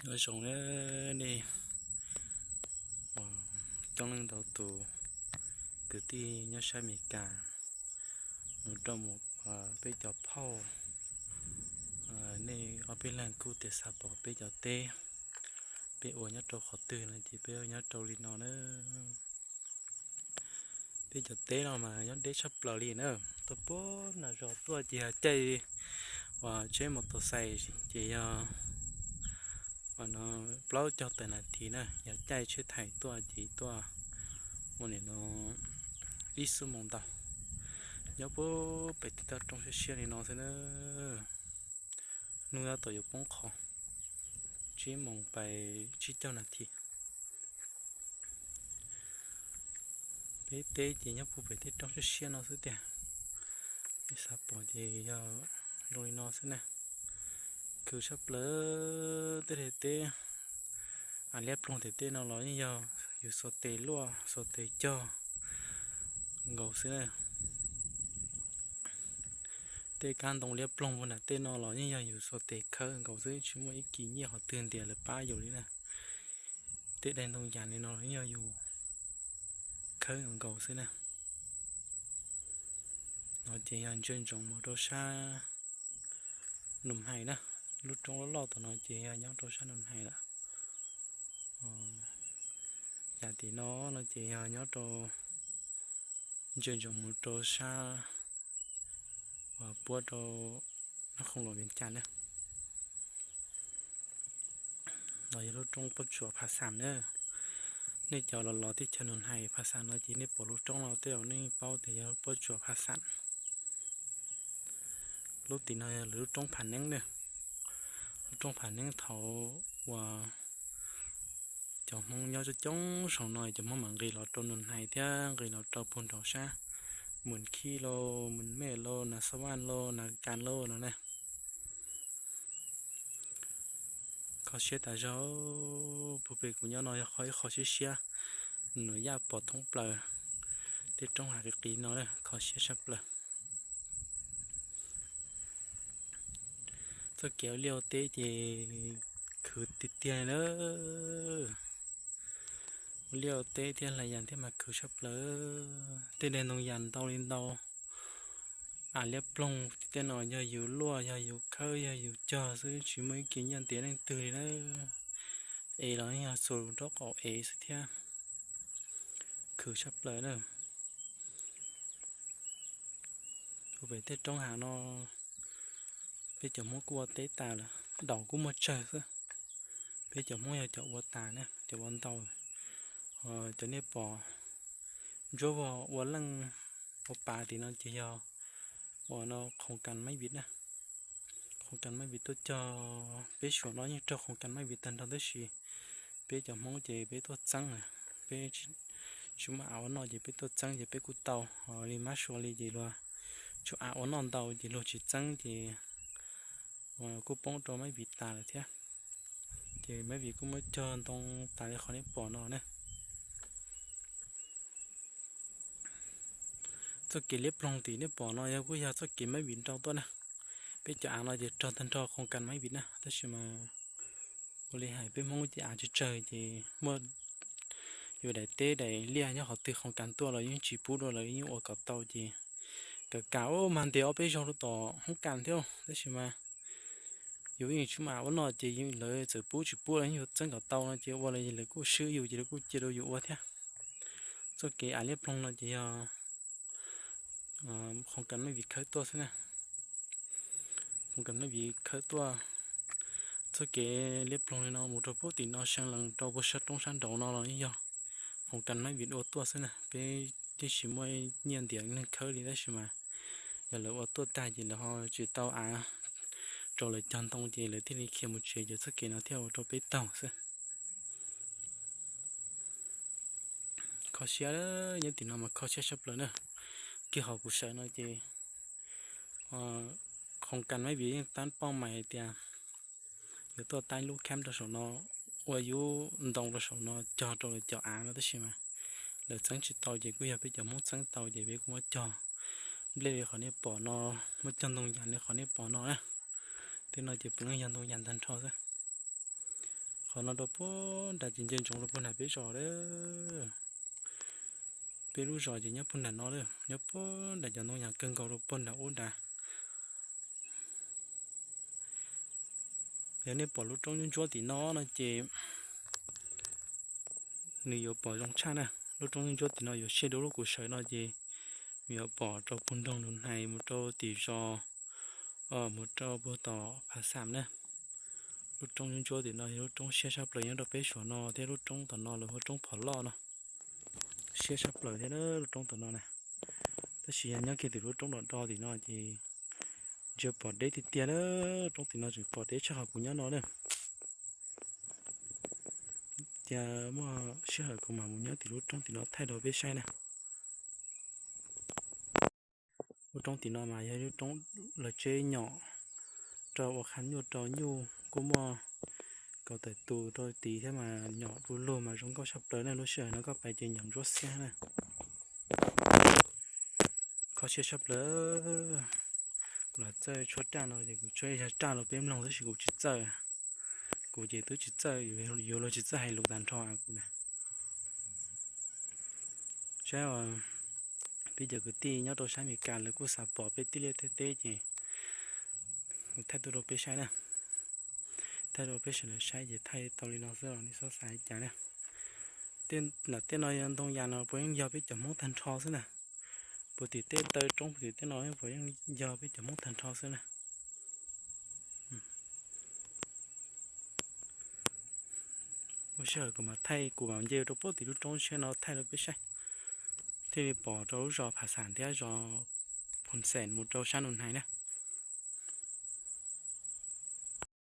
Nyob zoo nej coob leej ntau tus kwv tij nyob sab Amelikas, mus rau mus peb cov phauj, nej ob peb leeg kuj tias xav pom peb cov teb, peb ua nyob rau qhov twg no ces peb nyob rau li no na. Peb cov teb no mas nyob deb tshaj plaws li na, tuaj puag nram zos tuaj ces yog caij uas tsheb mos tos xais ces yog uas no plaub caug tawm nas this na, yog caij tsheb thais tuaj ces tuaj ua nim no ib xuab moos ntau. Nyob puag pem tej toj roob siab siab li no xwb na. Hnub tab tom yuav poob qho, tsib moos pais tsib caug nas this. Peb teb ces nyob puag pem tej roob siab siab no xwb tiag. Peb xav pom ces yog zoo li no xwb na. Khwv tshaj plaws tej daim teb, av liab ploog tim tej no los yeej yog yus xuas tes luaj xuas tes cog nkaus xwb na. Tej kab ntoo liab ploog puag nram tej no los yeej yog yus xuas tes khawb nkaus xwb, tsis muaj ib kis nyiaj qhov twg ntiav lawv pab yus li na. Tej daim ntoo yas li no los yeej yog yus khawb nkaus xwb na. No ces yog ntsia ntsoov mus rau sab Nus Hais na, lub roob loj loj tom no ces yog nyob rau sab Nus Hais lawm. Yam tim no no ces yog nyob rau ntsia ntsoov mus rau sab uas puab rau Nab Khoos Luam Vias Cas na. No yog lub roob pob tsuas Pha Xam na. Nej cov los los teb chaws Nus Hais Pha Xam no ces nej pom lub roob no tej zaum nej paub tias yog pob tsuas Pha Xam. Lub tim no yog lub roob Pham Neeb na. Lub roob Pham Neeb thaum uas cov Hmoob nyob coob coob saum no, cov Hmoob mam nqis los rau Nus Hais thiab nqis los rau puag nraum sab Mus Khib lauj, Mus Mej lauj, Nas Xab Vaj lauj, Nas Kas lauj no na. Kho siab tas zog, puag pem kuv nyob no yog qhov ib qho siab siab, nws yaj pom thoob plaws tej roob hav qis qis no na, kho siab tshaj plaws. Txoj kev ua liaj ua teb ces khwv tiag tiag li na. Ua liaj ua teb thiab hlais yas thiab mas khwv tshaj plaws. Tej daim ntoo yas ntau li ntau, av liab ploog tej no yog yus luaj yog yus khawb yog yus cog xwb, tsis muaj ib kis nyiaj ntiav leej twg li na. Ev los yog txhua lub nraub qaum ev xwb thiab. Khwv tshaj plaws na. Puag pem tej roob hav no peb cov Hmoob kuj ua teb tas lawm, daus kuj muaj tsawg xwb. Peb cov Hmoob yog cov ua tas na, cov ua ntau. Cov nej pom ntsuab vog ua leej ua pas tim no ces yog uas no khoom kas mab vim na. Khoom kas mab vim tuaj cog, peb suav no yeej raug khoom kas mab vim tag nrho tab sis peb cov Hmoob ces peb tuaj txeeb na. Peb tsis muaj av ua noj ces peb tuaj txeeb ces peb kuj tau. Ho li mab suav li ces luag tsuas av ua noj ntau ces luag tsis txeeb ces kuj poob rau mab vim tas lawm thiab. Ces mab vim kuj muab cog ntoo tas li qhov nej pom no na. Txoj kev liab ploog tim nej pom no yog kuj yog txoj kev mab vim nrau tuaj na. Peb cov av no ces raug tag nrho khoom kas mab vim na, tab sis mas ua li hais peb Hmoob ces av tsawg tsawg ces muaj yus daim teb daim liaj nyob qhov twg khoom kas tuaj los yeej tsis pub dua, lawv yeej ua kom tau ces kam kam ua mas ntes ob peb zaug rau tom hoob kas thiab, tab sis mas yus yeej tsis muaj av ua noj ces lawv txawm pub tsis pub los yeej yuav txeeb kom tau no ces ua li lawv kuj swb yus ces lawv kuj cia rau yus ua thiab. Txoj kev av liab ploog no ces yog khoom kas mab vim khawb tuaj xwb na. Khoom kas mab vim khawb tuaj. Txoj kev liab ploog li no mus rau puag tim no seev lees rau puag sab roob sab nraud no los yeej yog khoom kas mab vim ua tuaj xwb na. Peb twb tsis muaj nyiaj ntiav neeg khawb li tab sis mas yog lawv ua tuaj tag ces lawv ho tsis tau av rau lawv cog ntoo ces lawv thiaj li khiav mus tsev, ces txoj kev no thiaj ua rau peb taug xwb. Kho siab, nyob tim no mas kho siab tshaj plaws na. Kiag qhov kuv sawv no ces khoom kas mab vim yeej tab poj mais hais tias yuav tuaj tab lub khab rau saum no, ua yub ntoo rau saum no cog rau lawv cov av no tab sis mas lawv txeeb tsis tau ces kuj yog peb cov Hmoob txeeb tau ces peb kuj muab cog nplej li qhov nej pom no, muab cog ntoo yas li qhov nej pom no na. Tej no ces puav leej yog ntoo yas tag nrho xwb. Qhov no rau puag nrad ces nce ntsoov rau puag nram peb zos lawm. Peb lub zos ces nyob puag nram no lawm, nyob puag nram cov ntoo yas kawg nkaus rau puag nram ub nrad. Yog nej pom lub roob ntsuab ntsuab tim no no ces nws yuav pom zoo tshaj na. Lub roob ntsuab ntsuab tim no yuav siab dua lub kuv sawv no ces nws yuav pom rau puag nroog Nus Hnais mus rau tim zos, mus rau puag tom Phav Xam na. Lub roob ntsuab ntsuab tim no yog lub roob siab tshaj plaws nyob rau peb suav no thiab lub roob tom no lawv hu roob Phom Loj no. Siab tshaj plaws thiab lub roob tom no na. Tab sis yog nyob kiag tim lub roob do do tim no ces ntsia pom deb tiag tiag lawm, roob tim no tseem pom deb tshaj qhov kuv nyob no na. Cia muaj sij hawm kuv mam mus nyob tim lub roob tim no thaij rau peb saib na. Lub roob tim no mas yog lub roob lawv tseb nyom rau ua qhab nyuj rau nyuj, kuj muaj kaus tawm tus rau tid thiab mas nyom du lug mas zoo nkauj tshaj plaws na. Lub sij hawm no koj pais ces nyom ntsuab xiab na. Kho siab tshaj plaws. Kuv los txawj tshuab raj no ces kuv tshuab ib zaj raj rau peb mloog tab sis kuv tsis txawj. Kuv ces twb tsis txawj, yuav luag tsis txawj hais lus tag nrho kuv na. Saib, peb cov kwv tij nyob rau sab Amelikas lawv kuj xav pom peb tij liaj teb teb ces kuv thaij tuaj rau peb saib na. Thaij rau peb sawv daws saib ces thaij tau li no xwb los nej txhob xav li cas na. Tej nram tej no yog ntoo yas no puas yeej yog peb cov Hmoob tag nrho xwb na. Puag tim tej taw roob puag tim tej no puas yeej yog peb cov Hmoob tag nrho xwb na. Muaj sij hawm kuv mam thaij, kuv mam nce rau puag tim lub roob siab no thaij rau peb saib, thiaj li pom rau lub zos Phav Xam thiab zos Phoo Xeem mus rau sab Nus Hnais na.